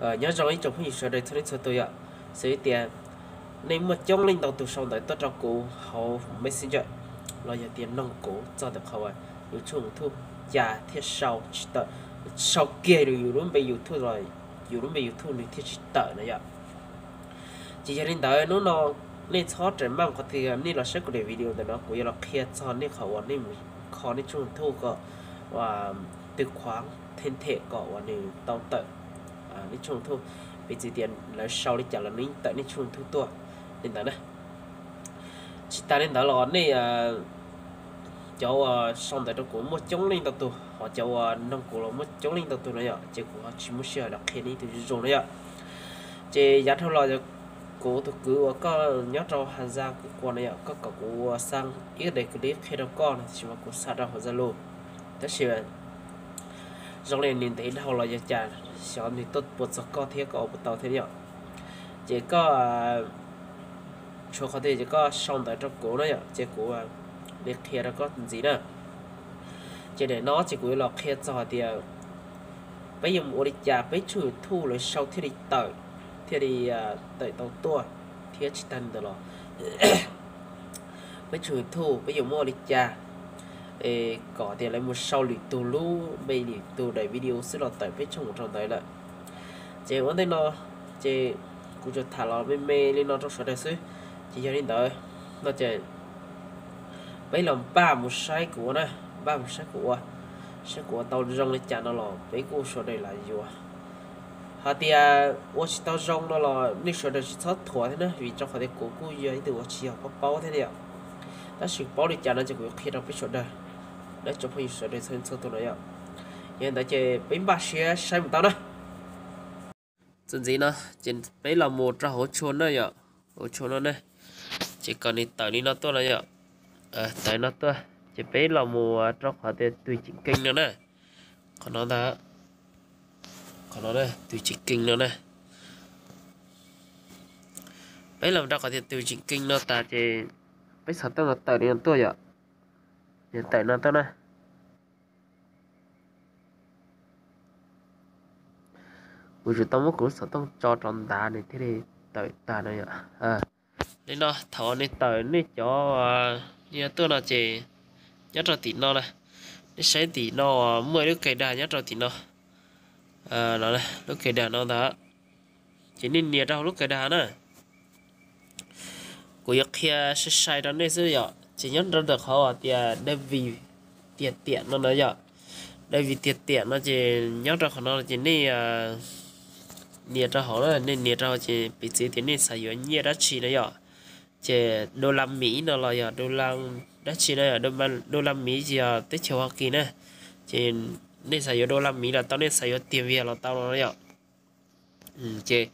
Nyob zoo ib tsoom phooj ywg sawv daws txhua leej txhua tus yom. Xws li tias nej muaj coob leej ntau tus sau ntawv tuaj rau kuv hauv Messenger los yog tias noog kuv txog ntawm qhov uas yus tshooj YouTube cas thiaj sau tsis tawm, sau kiag yus lub npe YouTube los yus lub npe YouTube nws thiaj tsis tawm na yom. Ces yog li ntawd hnub no nej txhob rawm maj qhov twg, nej los saib kuv daim video ntawm no, kuv yuav los qhia txog nej qhov uas nej mus kho nej tshooj YouTube kom tus khuav them them kom uas nws tau tawm nej tshooj YouTube. Piv txwv tias lawv sau li cas los nws yeej tawm nej tshooj YouTube tuaj li ntawd na. Tsis tas li ntawd los nej cov uas sau ntawv rau kuv muaj coob leej ntau tus, ho cov uas noog kuv los muaj coob leej ntau tus no yom, ces kuv ho tsis muaj sij hawm los qhia nej ib tug zoo zoo na yom. Ces yav dhau los kuv tus kwv uas koj nyob rau Has Zaj kuv qua na yom, koj kom kuv ua xa ib daim clip qhia rau koj no, tiam sis mas kuv xa rau hauv Zalo. Tab sis zoo li nws ntev dhau los yog cas xyov nws tuaj puas txog koj thiab koj ua puas tau thiab yom. Ces koj tshuav qhov twg ces koj sau ntawv rau kuv na yom, ces kuv li qhia rau koj ntxiv na. Ces daim no ces kuv yuav los qhia txog hais tias peb yuav mus ua li cas peb tshooj YouTube lawv sau thiaj li tawm, thiaj li tawm tau tuaj, thiab tsis tag li ntawd los peb tshooj YouTube peb yuav muaj ua li cas kom tias lawv mus sau lwm tus lub npe lwm tus daim video xwb los tawm peb tshooj mus rau ntawd lawm. Ces ua ntej no ces kuv tsuas tham los me me li no rau sawv daws xwb. Ces yog li ntawd no ces peb los npaj mus saib kuv ua na, npaj mus saib kuv ua, saib kuv ua tau zoo li cas no los peb kuj sawv daws lam yuav. Hos tias ua tsis tau zoo no los nej sawv daws tsis txhob thuam thiab na, vim rau qhov tias kuv kuj yog ib tug uas tsis yog paub paub thiab yom. Tab sis paub li cas no ces kuv yuav qhia rau peb sawv daws, dab tsoom phooj ywg sawv daws txhua txhua tus no yom. Yog li ntawd ces peb npaj siab saib mus tau na. Txuas ntxiv no ces peb los mus rau hauv tshua na yom, hauv tshua no na. Ces kom nws tawm li no tuaj no yom, tawm no tuaj ces peb los mus rau qhov tias tus tseem keej no na. Qhov no ntag, qhov no tus tseem keej no na. Peb los mus rau qhov tias tus tseem keej no tas ces peb xov tooj no tawm li no tuaj yom, nws tawm no tuaj na. Kuv tsum tau muab kuv lub xov tooj tso rau nrad nws thiaj li tawm tag no yom. Li no thaum nej tawm nej cov li no tuaj no ces nyob rau tim no na, nej saib tim no muaj ib lub kais dag nyob rau tim no, lub kais dag no ntag. Ces nej nias rau hauv lub kais dag na. Kuv yuav qhia sai sai rau nej xwb yom. Ces nyob rau ntawm qhov uas tias dawj vim tiag tiam no na yom, dawj vim tiag tiam no ces nyob rau qhov no ces nej nias rau hauv na, nej nias rau ces piv txwv tias nej xav yuav nyiaj dab tsi na yom. Ces đô la Mỹ no los yog đô la dab tsi na yom, đô la Mỹ ces yog teb chaws Hoa Kỳ na. Ces nej xav yuav đô la Mỹ los tau, nej xav yuav tiền Việt los tau no yom. Ces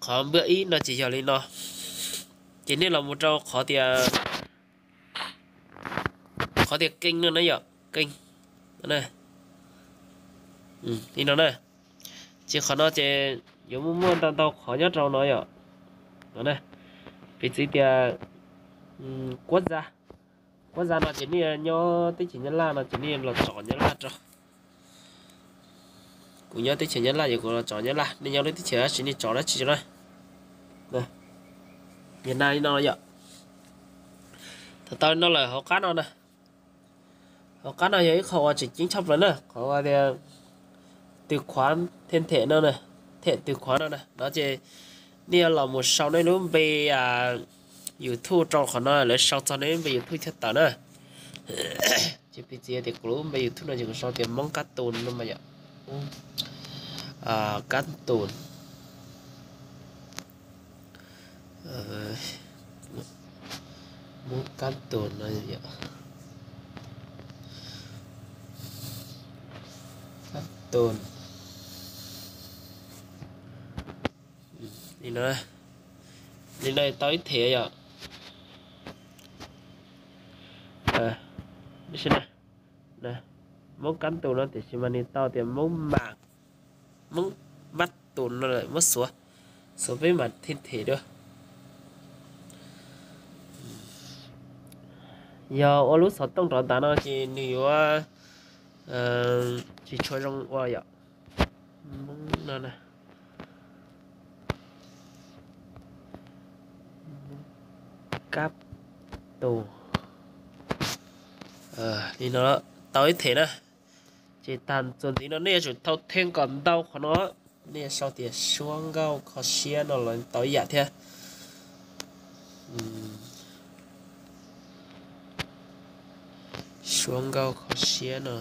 qhov npaj ib no ces yog li no. Ces nej los mus rau qhov tias, qhov tias kênh no na yom, kênh li no na. Ces qhov no ces yuav muaj muaj ntau ntau qhov nyob rau no yom. Piv txwv tias quốc gia, quốc gia no ces nej nyob teb chaws Nyab Laj no ces nej los tso Nyab Laj rau. Kuv nyob teb chaws Nyab Laj ces kuv los tso Nyab Laj, nej nyob lub teb chaws dab tsi nej tso dab tsi rau na. Việt Nam li no yom. Thaum tau li no lawm hauv qab no na, hauv qab no yog ib qho uas tseem ceeb tshaj plaws na, qhov tias tài khoản thêm thẻ no na, thêm tài khoản no na, no ces nej yuav los mus sau nej lub npe YouTube rau qhov no, lawv sau txog nej lub npe YouTube thiaj tawm na. Ces piv txwv tias kuv lub npe YouTube no ces kuv sau tias Hmoob Kab Tus no mas yom. Kab Tus, Hmoob Kab Tus no yom. Kab Tus li no, li no tau ib them yom. Hmoob Kab Tus no tiam sis mas nws tau tias Hmoob Mam, Hmoob Mab Tus no lawm, muab xuav, xuav peb mam thêm thẻ dua. Yog ua lub xov tooj rov ntawd no ces nws yuav tsis tshua zoo ua yom. Hmoob no na, kab tus. Li no tau ib them na. Ces tag txuas ntxiv no nej yuav tsum thau them kom ntau qhov no. Nej sau tias suab nkauj kho siab no los tau ib yam thiab. Suab nkauj kho siab no.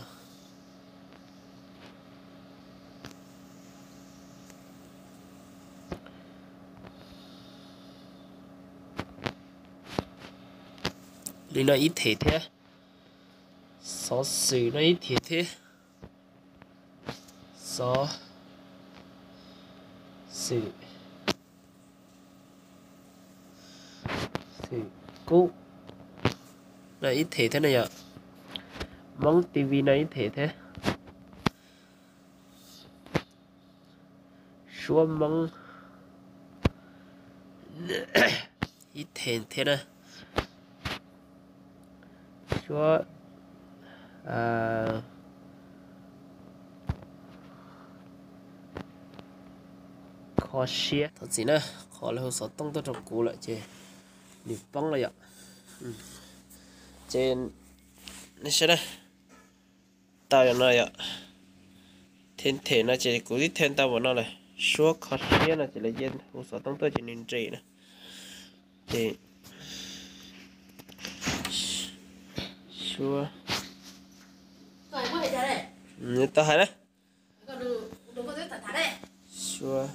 Li no ib them thiab. Xov xwm no ib them thiab. Xov xwm, xwm kub no ib them thiab na yom. Hmoob T V no ib them thiab. Suab Hmoob ib them thiab na. Suab kho siab. Thov txim na, qhov lawv hu xov tooj tuaj rau kuv lawm ces nws poob lawm yom. Ces nej saib na, tau yom no yom. Them them no ces kuv twb them tau npaum no lawm, suab kho siab no ces lawv cia hu xov tooj tuaj ces nws nres na. Ces suab, tau hais na. Suab,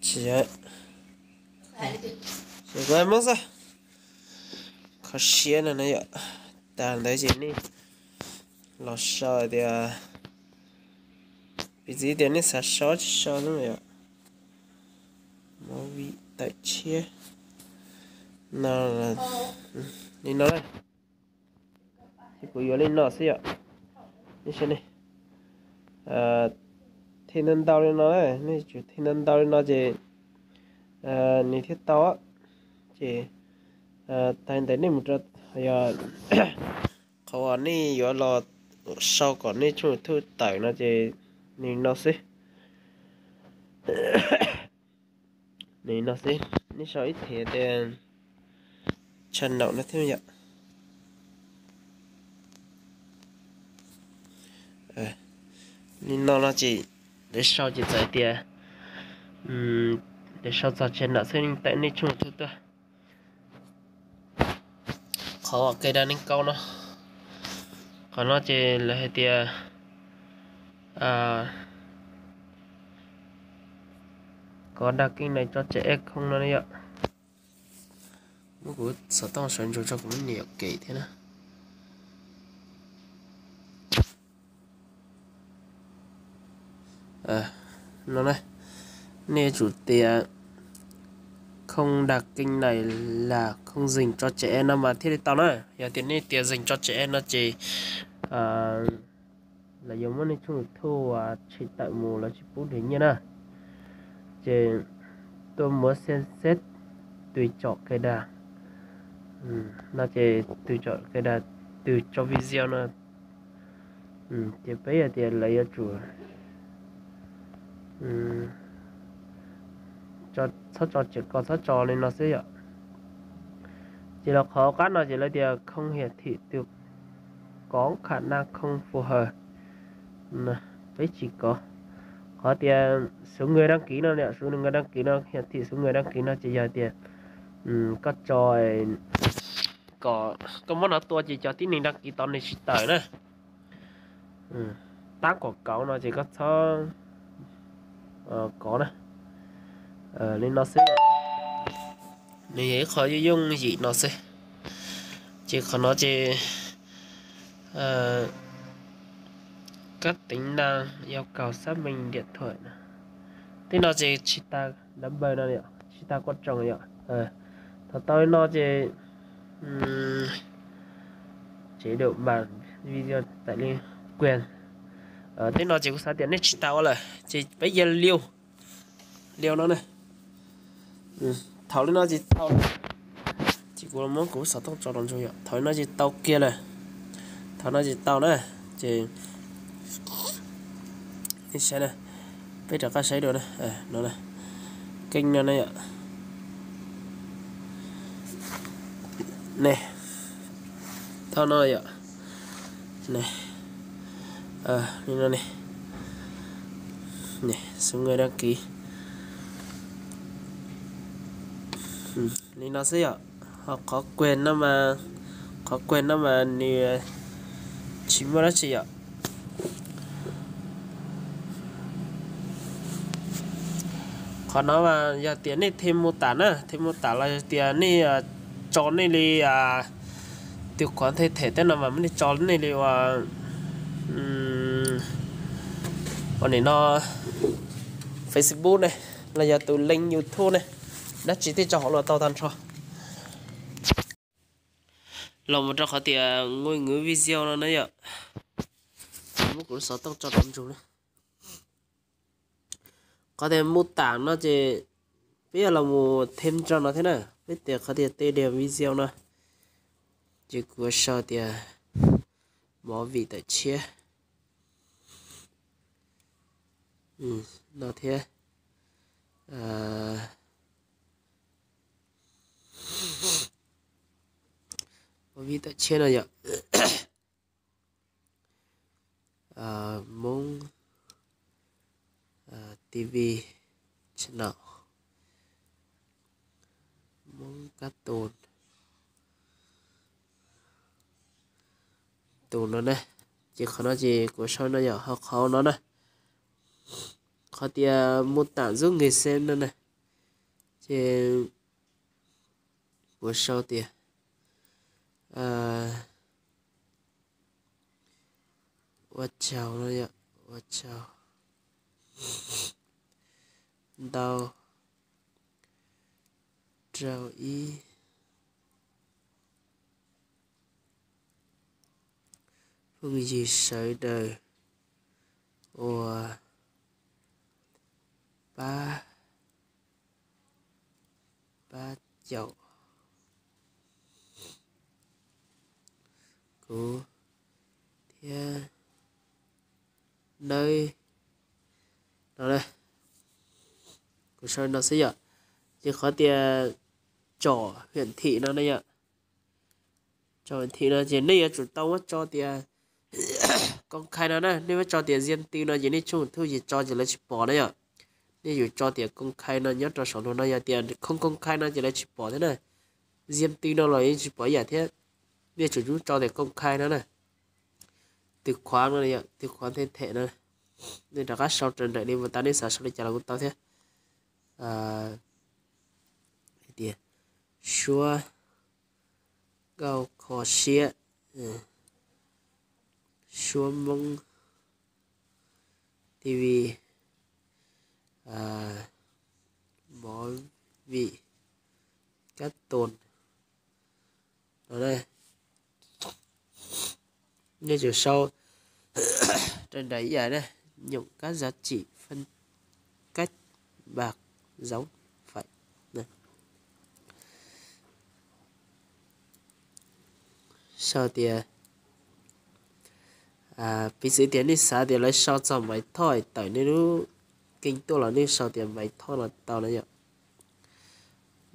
tsis, kuv hais Hmoob xwb. Kho siab no na yom. Tag ntawd ces nej los sau tias, piv txwv tias nej xav sau tsis sau xwb yom. Movie tawm tshiab no, li no na. Ces kuv yuav li no xwb yom. Nej saib ne, them ntau ntau li no, nej tsum them ntau ntau li no ces nws thiaj tau. Ces tag ntawd nej mus rau, yog qhov uas nej yuav los sau kom nej tshooj YouTube tawm no ces nws no xwb. Nws no xwb, nej sau ib them tias channel no thiab yom. Li no no ces lawv sau ces txawm tias lawv sau txog channel xwb, nej tawm nej tshooj YouTube tuaj. Qhov kê đăng kênh no, qhov no ces lawv hais tias có đăng kênh này cho trẻ em không no yom. Muab kuv xov tooj sawv ntsuas tso kuv muab nias kem thiab na. No na, nej yuav tsum tias không đăng kênh này là không dành cho trẻ em no mas thiaj li tau na. Yog tias nej tias dành cho trẻ em no ces lawv yuav muab nej tshooj YouTube uas tshij tawm mus, lawv tsis pub nrhiav nyiaj na. Ces tôi muốn xem xét tùy chọn cài đặt no ces tùy chọn cài đặt, tùy chọn video no. Ces peb hais tias lawv yuav tsum txhob tso, tsis kom txhob tso li no xwb yom. Ces los qhov qab no ces lawv tias không hiển thị được, có khả năng không phù hợp. Peb tsis kov. Qhov tias số người đăng ký no, số người đăng ký no, hiển thị số người đăng ký no ces yog tias koj tso, koj muab no tua ces cov tib neeg đăng ký tod nws tsis tawm na. Tab kom kauv no ces koj txhob kov na. Li no xwb, nws yog ib qho yooj yooj yim no xwb. Ces qhov no ces các tính năng yêu cầu xác minh điện thoại. Tej no ces tsis tas đá bờ no, tsis tas quan trọng yom. Thaum tau li no ces chế độ bản video tải lên quyền. Tej no ces kuv xav tias nej tsis tas ua lawm ces peb ya liu, liu no na. Thaum li no ces tau lawm. Kuv los muab kuv xov tooj tso rau ntsug yom. Thaum no ces tau kiag lawm. Thaum no ces tau na. Ces saib na, peb rov qab saib dua na. No, keeb no ne yom. Ne, tau no yom. Ne, li no ne. Xu nqe dab kiv li no xwb yom. Ho qhov kueg no mas, qhov kueg no mas nws tsis muaj dab tsi yom. Qhov no mas yog tias nej them mô tả na, them mô tả los yog tias nej tso nej li tus qhuav the them tej no mas muab nej tso nej li ua, ua nim no Facebook ne, los yog tus link YouTube ne, dab tsi thiaj tso hauv los tau tag nrho. Los mus rau qhov tias nqua ngữ video no na yom. Muab kuv lub xov tooj tso rau ntsug na. Qhov tias mô tả no ces peb yuav los mus thêm rau no thiab na. Peb tias qhov tias tên đường video no ces kuv sau tias movie tawm tshiab no thiab. Movie tawm tshiab no yom. Hmoob TV channel, Hmoob kab tus, tus no na. Ces qhov no ces kuv sau no yom, ho qhov no na, qhov tias mô tả giúp người xem no na, ces kuv sau tias ua tsaug no yom, ua tsaug ntau rau ib phooj ywg sawv daws uas pab, pab caum kuv thiab nawb. No, kuv sau no xwb yom. Ces qhov tias tsom hiển thị no ne yom, tsom hiển thị no ces nej yuav tsum tau muab tso tias công khai no na. Nej muab tso tias riêng tư no ces nej tshooj YouTube ces tso ces lawv tsis pom na yom. Nej yuav tso tias công khai no nyob rau saum no, yog tias không công khai no ces lawv tsis pom thiab na. Riêng tư no los yeej tsis pom ib yam thiab. Nej tsum tso tias công khai no na. Tài khoản no, tài khoản thêm thẻ no. Nej rov qab sau raws nraim li mus tas, nej xav sau li cas los kuj tau thiab. Tias suab nkauj kho siab, suab Hmoob TV, movie, kab tus no. Nej tsum sau raws nraim ib yam na, nhượng các giá trị phân cách bằng giống vậy. Sau tias, piv txwv tias nej xav tias lawv sau txog Maiv Thoj tawm nej lub kênh tuaj los nej sau tias Maiv Thoj no tau na yom.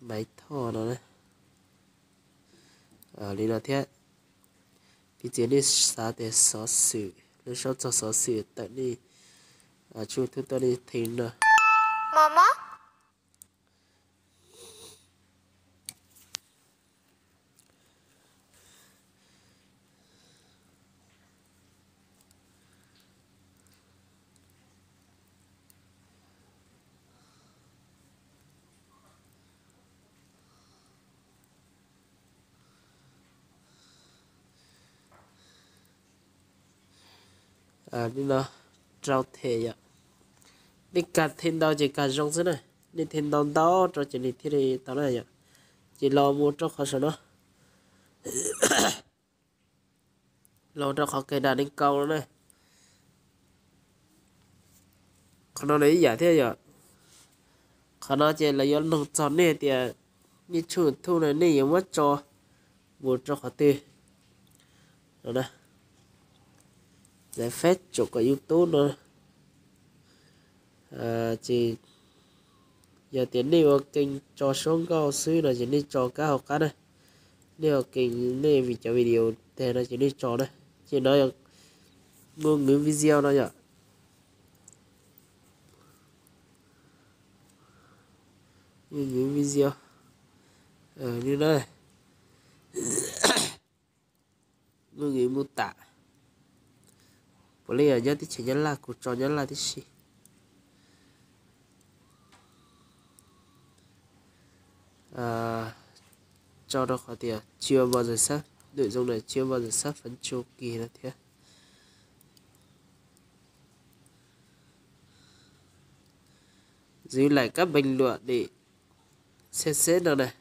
Maiv Thoj no, li no thiab. Piv txwv nej xav tias xov xwm, lawv sau txog xov xwm tawm nej tshooj YouTube tuaj nej them no. Li no, rau them yom. Nej kag them ntau ces kag zoo xwb na. Nej them ntau ntau rau ces nws thiaj li tau na yom. Ces los mus rau qhov saum no, los rau qhov cài đặt lên no na. Qhov no nws ib yam thiab yom. Qhov no ces lawv yuav nug txog nej tias Nej tshooj YouTube no nej yuav muab tso mus rau qhov twg no na. Lawv fab tsuam kom YouTube no ces yog tias nej ua kees tso suab nkauj xwb no ces nej tso kab hauv qab na. Nej ua kees nej vim cov video tag no ces nej tso na. Ces no yog ngôn ngữ video no yom. Ngôn ngữ video li na. Ngôn ngữ mô tả. Puav leej nyob teb chaws Nyab Laj, kuv tso Nyab Laj tib si. Tso rau qhov tias chưa bao giờ sắp, nội dung này chưa bao giờ sắp phần chu kỳ no thiab. Giữ lại các bình luận để xem xét no na.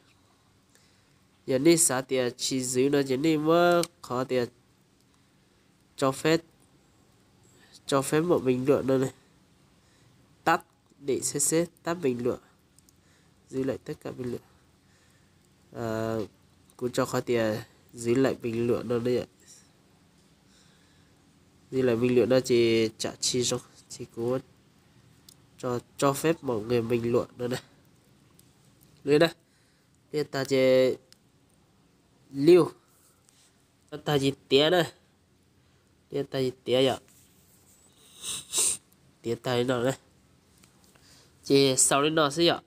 Yog nej xav tias tsis zwv no ces nej muab qhov tias cho phép, cho phép mở bình luận no na. Tắt để xem xét, tắt bình luận. Giữ lại tất cả bình luận. Kuv tso qhov tias giữ lại bình luận no na. Giữ lại bình luận no ces tsam tsis zoo ces kuv cho phép mọi người bình luận no na. Li na, li tag ces liu, tag ces tiav na. Li tag ces tiav yom. Tiav tag li no na. Ces xaus li no xwb yom.